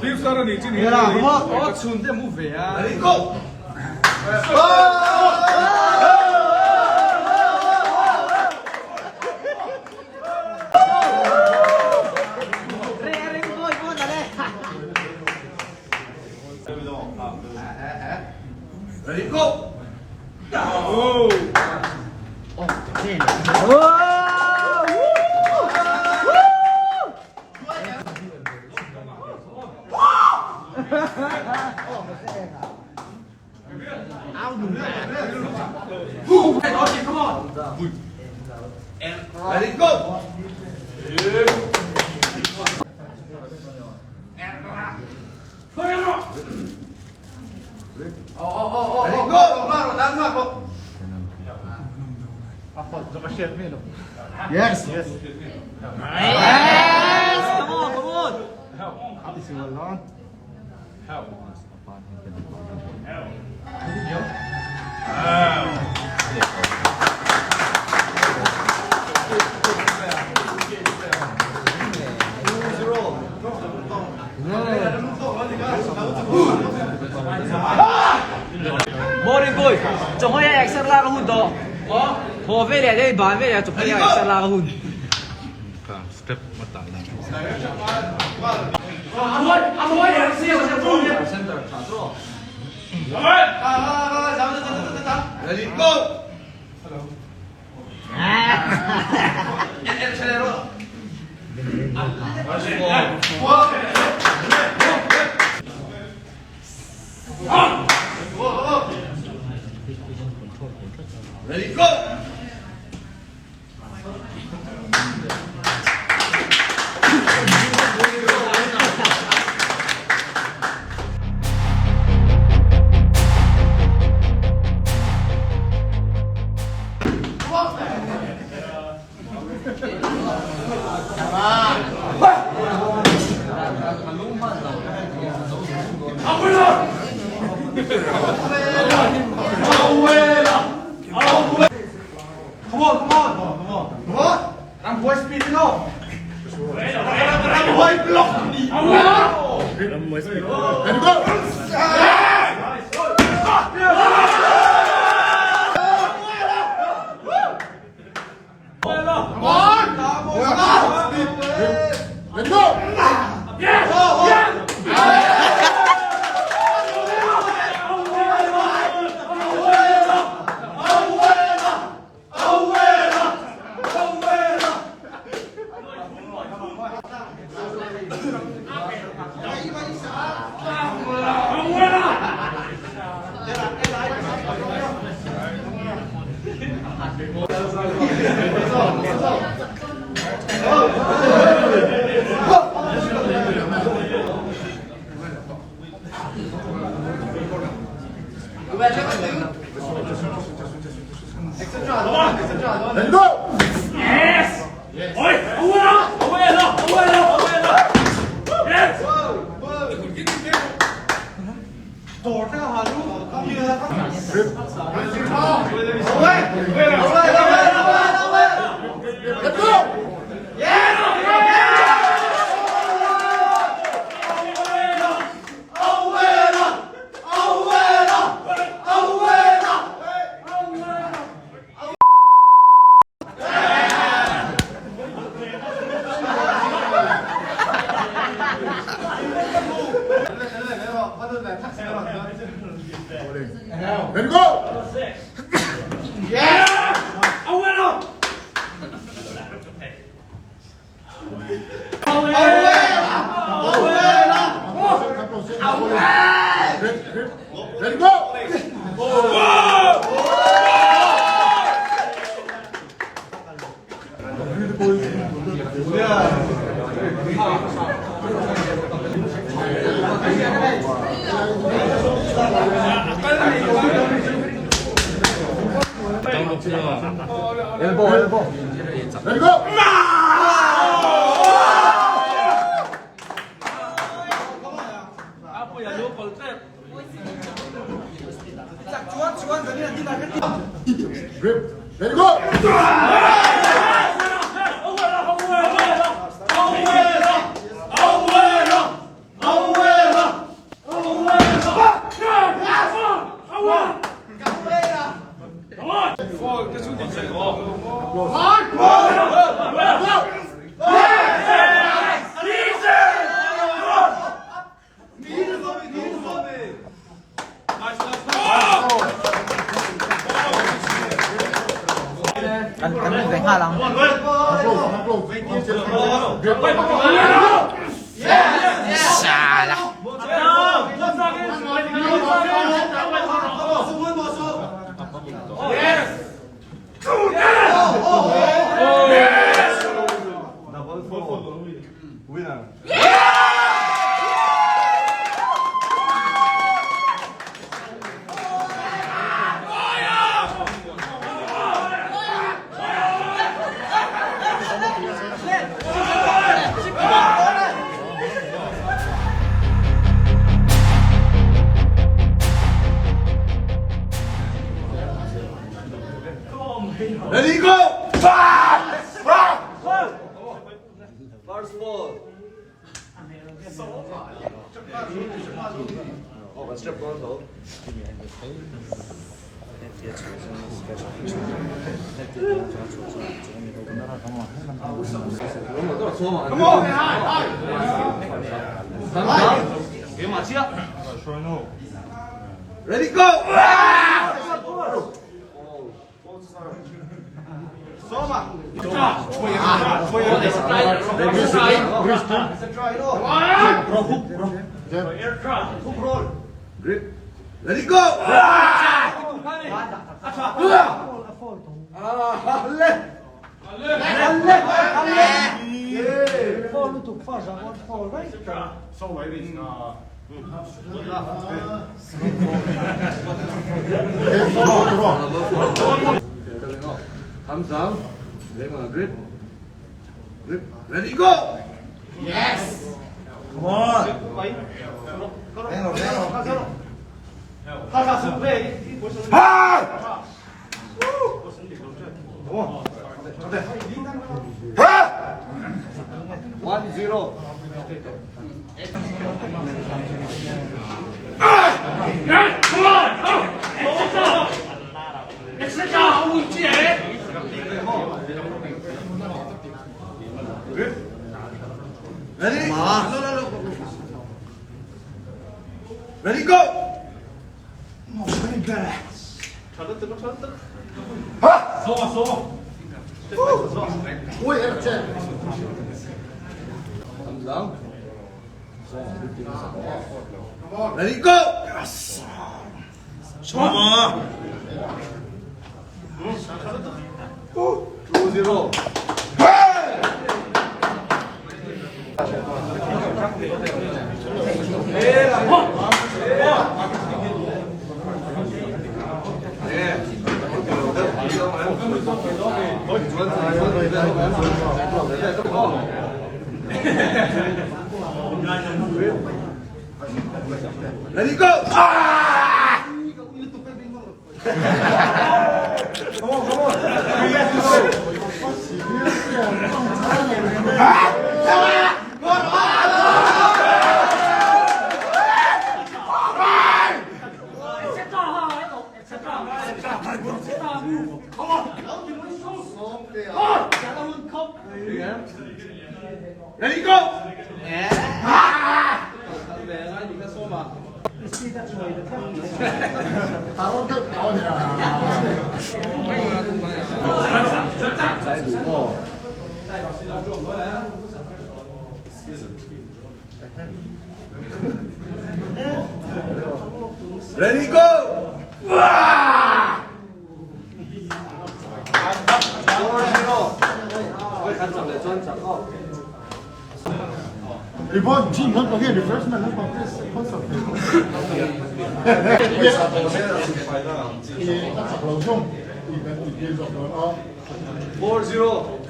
Ready, go! Ready, go! Ready, go! Ready, go! Yes! Yes! Come on, come on! Morning boy, chawhmeh a exer lak a hun tawh. Haw ve leh deuh ban ve leh chawhmeh a exer lak a hun. Ready, go! Ready, go! Come on, come on, come on, come on. Rambuai speed you know. Rambuai block. Rambuai speed. Ready go! Come on! Ready go! Ready go! Let's go! Ready go! Ready go! Elbow, elbow. Ready go! Grip. Ready go! nghal ang. Sala. Ready go! First ball. Come on! Ready go! Grip. Ready go! Thumbs down. Grip. Grip. Ready go! Yes! Come on! 1-0. Ready? Ready, go! Thumbs down. Ready, go! Yes! 2-0. Ready, go! Ah! Ready, go! Ready, go! 이번 팀 협박에 refreshment 협박 콘서트. 4-0.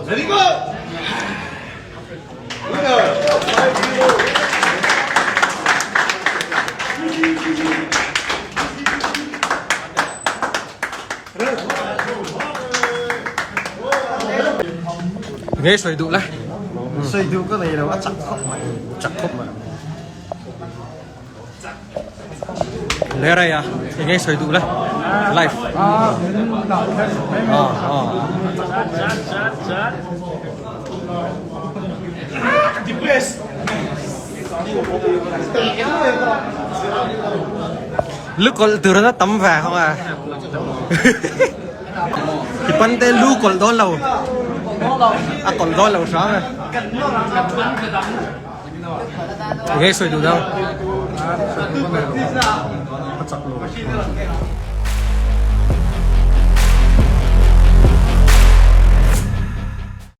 Ready, go! Winner! 5-0. Nghe soi duh le. Soi duh ka nei lo a chak khawp mai. Chak khawp mai. Le rei a, enge sawi duh le live. Ah ah. Lu kawlh tur an a tam ve hawng a. I pan te lu kawlh dawn lo. A kawlh dawn lo hram e. Enge sawi duh dang? A chak lo.